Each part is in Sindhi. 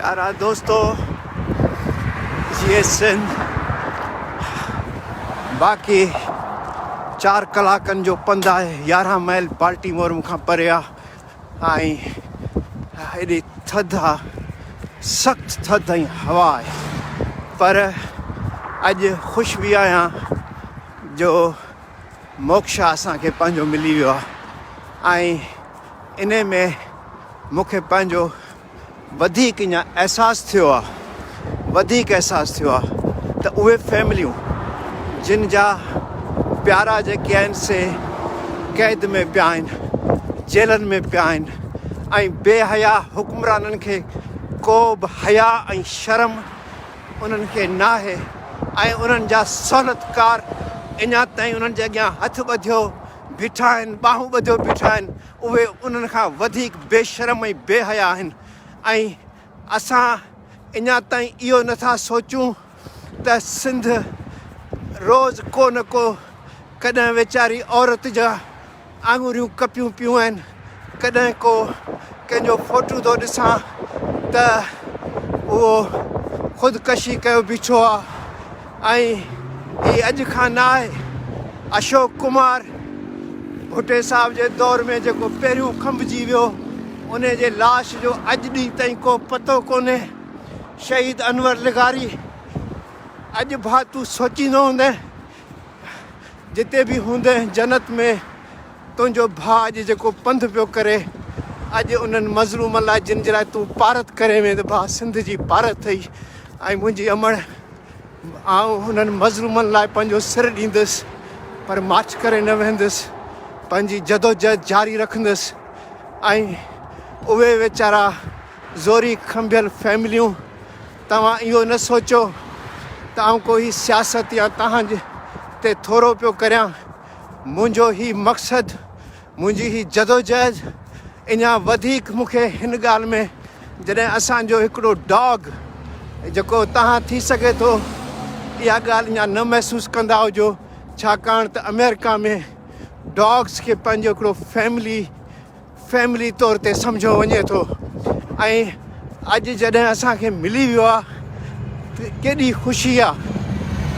پيارا دوستو جيئي سنڌ باقي چار ڪلاڪن جو پنڌ آهي 11 مائل بالٽيمور مون کان پري آ ۽ ايڏي ٿڌ آ سخت ٿڌ ۽ هوا آهي پر اڄ خوش به آهيان جو موڪشا اسان کي پنهنجو ملي ويو آهي ۽ انهي ۾ مون کي پنهنجو وڌيڪ اڃا احساس ٿيو آهي وڌيڪ احساس ٿيو آهي ته اهي فيمليون جن جا پيارا جيڪي آهن سي قيد ۾ پيا آهن جيلن ۾ پيا آهن ۽ بي حيا حڪمرانن کي ڪو به حيا ۽ شرم انهن کي ناهي ۽ انهن جا سهولتڪار اڃا تائين انهن جي اڳيان هٿ ٻڌيو بيٺا آهن، ٻانهون ٻڌيو بيٺا آهن، اهي انهن کان وڌيڪ بي شرم ۽ بي حيا آهن ۽ اسان اڃا تائين اهو نه ٿا سوچون ته سنڌ روز ڪو نه ڪو ڪڏهن ويچاري عورت جا آڱريون ڪپيون پيون آهن، ڪڏهن ڪو ڪنهن جو فوٽو ٿو ڏسان ته اهو خودڪشي ڪيو بيٺو آهي ۽ هي اڄ کان نه آهي. اشوڪ ڪمار ڀٽي صاحب جي دور ۾ جيڪو پهريون کنڀجي ويو ان جي لاش جو اڄ ڏينهن تائين ڪو پتو ڪونهي. شهيد انور لغاري اڄ ڀا تون سوچيندو هوندين جتي به هوندين جنت ۾ تنهنجو ڀاء اڄ جيڪو پنڌ پيو ڪري اڄ انهن مظلومن لاء جن جي لاء تون پارت ڪرين وين ته ڀاء سنڌ جي پارت اٿئي ۽ منهنجي امڙ آئون انهن مظلومن لاء پنهنجو سر ڏيندس پر ماٺ ڪري نه ويهندس پنهنجي جدوجهد جاري رکندس ۽ اهي ويچارا زوري کنڀيل فيمليون توهان اهو نه سوچو ته آئون ڪو هي سياست يا توهان جي تي ٿورو پيو ڪريان منهنجو هي مقصد منهنجي هي جدوجهد اڃا وڌيڪ مون کي هن ڳالهه ۾ جڏهن اسان جو هڪڙو ڊاگ جيڪو توهان ٿي سگهي ٿو اها ڳالهه اڃا نه محسوس ڪندا هجو ڇاڪاڻ ته آمريڪا ۾ ڊاگس کي پنهنجو هڪڙو فيملي فيملي طور تي سمجهيو وڃي ٿو ۽ اڄ جڏهن اسان کي ملي ويو آ ته ڪيڏي خوشي آ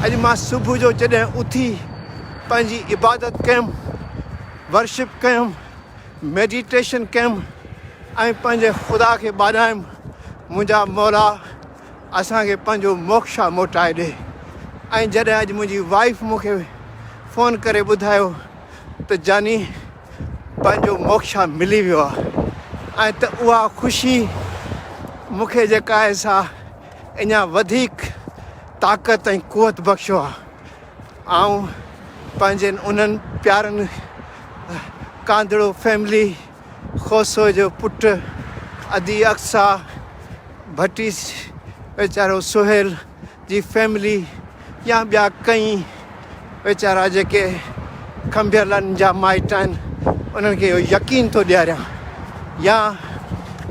اڄ مان صبح جو جڏهن اٿي پنهنجي عبادت ڪيم ورشپ ڪيم ميڊيٽيشن ڪيم ۽ پنهنجي خدا کي ٻاڏايم منهنجا مولا اسان کي پنهنجو موڪشا موٽائي ڏي ۽ جڏهن اڄ منهنجي وائيف مون کي فون ڪري ٻڌايو ته جاني پنهنجو موڪشا ملي ويو آهي ۽ ته اها خوشي مون کي جيڪا آهي سا اڃا وڌيڪ طاقت ۽ قوت بخشيو آهي. آئون پنهنجن انهن پيارن ڪانڌڙو فيملي، کوسو جو پٽ ادي اقصيٰ ڀٽي ويچارو سهيل جي فيملي يا ٻيا ڪئين ويچارا جيڪي کنڀيلن جا مائٽ آهن انهن کي اهو يقين ٿو ڏياريان يا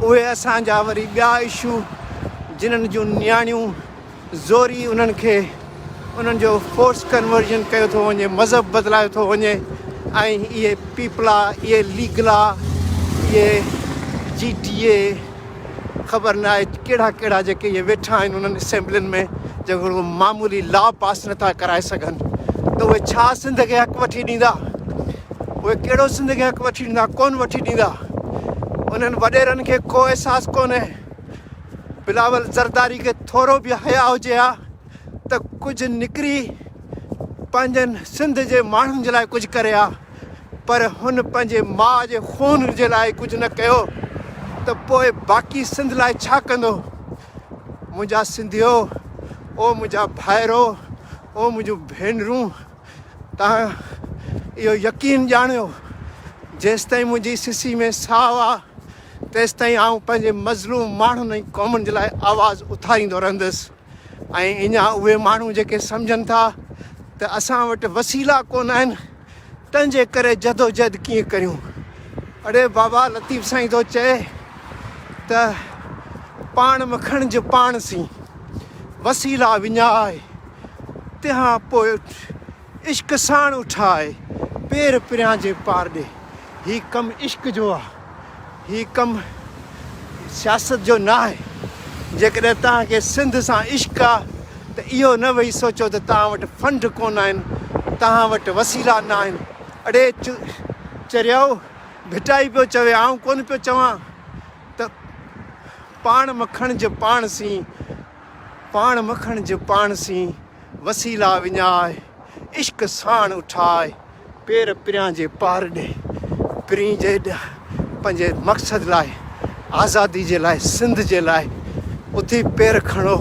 اهي اسان جا وري ٻيا اشو جنھن جون نياڻيون زوري انهن کي انهن جو فورس ڪنورجن ڪيو ٿو وڃي مذهب بدلايو ٿو وڃي ۽ اهي پيپلا اهي ليگلا اهي جي ٽي اي خبر نه آهي ڪهڙا ڪهڙا جيڪي اهي ويٺا آهن انهن اسيمبلين ۾ جيڪو معمولي لا پاس نٿا ڪرائي سگهن ته اهي ڇا سنڌ کي حق وٺي ڏيندا اهي ڪهڙو سنڌ کي حق وٺي ڏيندا ڪون وٺي ڏيندا انهن وڏيرن کي ڪو احساس ڪونهي بلاول زرداري کي ٿورو به حيا هجي ها ته ڪجهه نڪري پنهنجن سنڌ جي ماڻهن جي لاء ڪجهه ڪري ها پر هن پنهنجي ماء جي خون جي لاء ڪجهه نه ڪيو ته پوء باقي سنڌ لاء ڇا ڪندو؟ منهنجا سنڌيو، او منهنجا ڀائرو، او منهنجون ڀينرون، توهان اهو يقين ڄاڻيو جيستائين منهنجي سسي ۾ ساهه آ تيستائين آئون پنهنجي مظلوم ماڻهن ۽ قومن جي لاء آواز اٿاريندو رهندس. ۽ اڃا اهي ماڻهو جيڪي سمجهن ٿا ته اسان وٽ وسيلا ڪونه آهن تنهن جي ڪري جدوجهد ڪيئن ڪريون؟ اڙي بابا لطيف سائين ٿو چئي ته پاڻ م کڻج پاڻ سين، وسيلا وڃاء، تنهان پوء عشق ساڻ اٺاء، پير پريان جي پار ڏي. هي ڪم عشق جو آ، هي ڪم سياست جو نه آهي. جيڪڏهن توهان کي سنڌ سان عشق آ ته اهو نه ويهي سوچو ته توهان وٽ فنڊ ڪونه آهن، توهان وٽ وسيلا نه آهن. اڙي چريؤ! ڀٽائي پيو چوي، آئون ڪونه پيو چوان ته پاڻ مکڻج پاڻ سين، پاڻ مکڻج پاڻ سين، وسيلا وڃاء، عشق ساڻ اٺاء، پير پريان جي پار ڏي، پرين جي پنهنجي مقصد لاء، آزادي جي لاء، سنڌ جي لاء اٿي پير کڻو،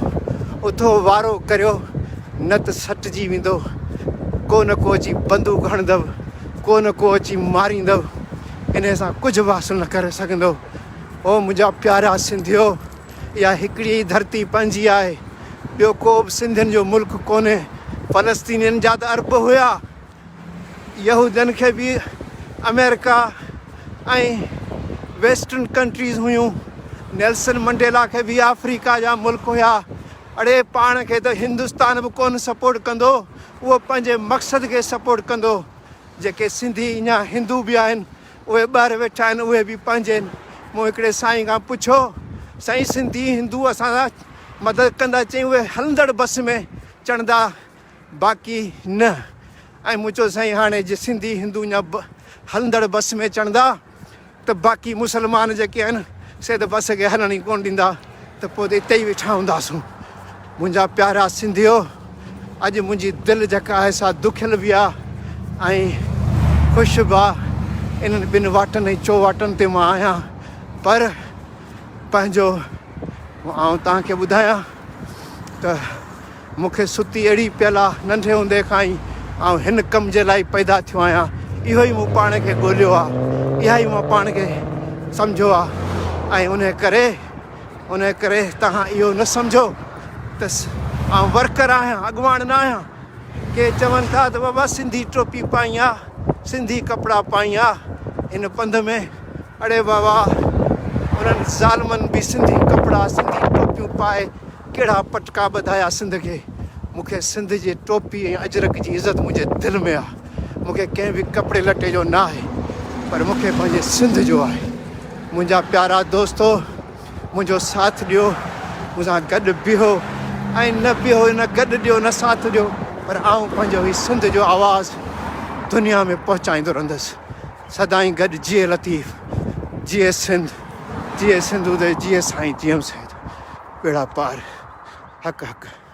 اٿو وارو ڪريو، نه ته سٽجي ويندو، ڪو نه ڪو اچي بندوق هڻندو، ڪو نه ڪو اچي ماريندو، انهي سان ڪجهه به حاصل نه ڪري سگهندو. او منهنجا پيارا سنڌيو! اها هڪڙي ئي ڌرتي پنهنجي آهي، ٻيو ڪو به سنڌين جو ملڪ ڪونهي. فلسطينين جا ته ارب هيا، يهودين کي به آمريڪا ۽ ويسٽرن ڪنٽريز هيون، نيلسن منڊيلا کي به آفريڪا جا ملڪ هيا. اڙي پاڻ کي ته هندستان به ڪونه سپورٽ ڪندو، اهو پنهنجي مقصد کي سپورٽ ڪندو. جيڪي سنڌي اڃا هندو به آهن، اهي ٻاهر ويٺا آهن اهي به پنهنجي مون هڪڙي سائين کان پڇيو سائين سنڌي هندو اسان سان مدد ڪندا چيائين اهي هلندڙ بس ۾ چڙهندا باقي نه ۽ مون چيو سائين هاڻي جي سنڌي هندو اڃا هلندڙ بس ۾ چڙهندا ته باقي مسلمان جيڪي آهن سي ته بس کي هلڻ ئي ڪونه ڏيندا ته پوء ته اتي ئي ويٺا هونداسون. منهنجا پيارا سنڌيو اڄ منهنجي دل جيڪا آهي سا دکيل به آهي ۽ خوش به آهي. انهن ٻن واٽن ۽ چوواٽن تي مان آهيان پر پنهنجو آئون توهان کي ٻڌايان ته مون کي ستي اهڙي پيل آ، ننڍي هوندي کان ئي آئون هن ڪم جي لاء ئي پيدا ٿيو آهيان. اهو ئي مون پاڻ کي ڳوليو آ، اها ئي مان پاڻ کي سمجهيو آ ۽ انهي ڪري انهي ڪري توهان اهو نه سمجهو ته آئون ورڪر آهيان، اڳواڻ نه آهيان. ڪي چون ٿا ته بابا سنڌي ٽوپي پائين ها، سنڌي ڪپڙا پائين ها، هن پنڌ ۾ اڙي بابا انهن ظالمن به سنڌي ڪپڙا، سنڌي ٽوپيون پائي ڪهڙا پٽڪا ٻڌايا سنڌ کي. مون کي سنڌ جي ٽوپي ۽ اجرڪ جي عزت منهنجي دل ۾ آ. مون کي ڪنهن به ڪپڙي لٽي جو نه آهي پر مون کي پنهنجي سنڌ جو آهي. منهنجا پيارا دوستو منهنجو ساٿ ڏيو، مون سان گڏ بيهو ۽ نه بيهو نه گڏ ڏيو نه ساٿ ڏيو پر آئون پنهنجو هي سنڌ جو آواز دنيا ۾ پهچائيندو رهندس. سدائين گڏ جيئي لطيف، جيئي سنڌ، جيئي سنڌودي، جيئي سائين جيئم سيد. ٻيڙا پار حق حق.